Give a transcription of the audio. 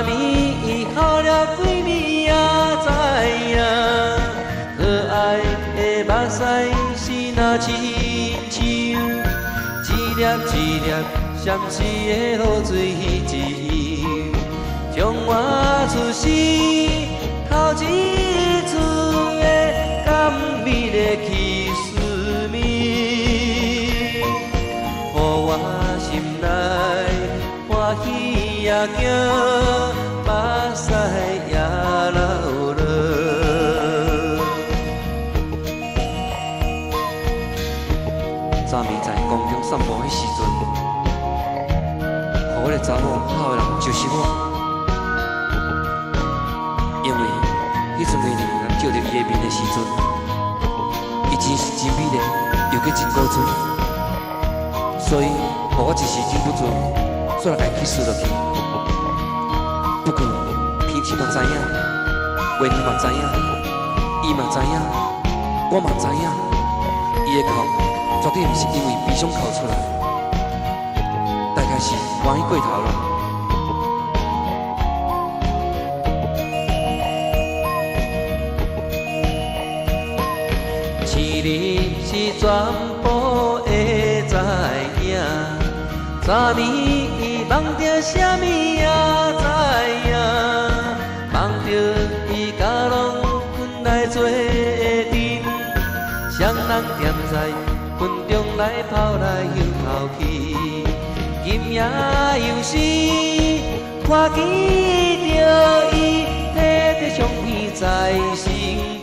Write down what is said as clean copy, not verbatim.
昨暝伊哭了幾暝也知影，可愛的目屎是若親像一粒一粒閃爍的露水一樣，將我出世頭一次的甘美的 kiss me，予我心內歡喜也驚，目屎也流落。昨暝在公中散步彼時陣，予彼个查某哭的人就是我，因為彼陣月亮照著伊的面的時陣，伊真是真美麗，又閣真古錐，所以予我一時忍不住，煞來共伊 kiss 落去。不過天氣嘛知影，月亮嘛知影，伊嘛知影，我嘛知影，伊的哭絕對毋是因為悲傷哭出來，大概是歡喜過頭啦。飼你是全部會知影，昨暝伊夢著啥物也知影，夢著伊佮郎君來做陣，雙人踮在雲中來跑來又跑去，今夜又是看見著伊提著相片在身邊。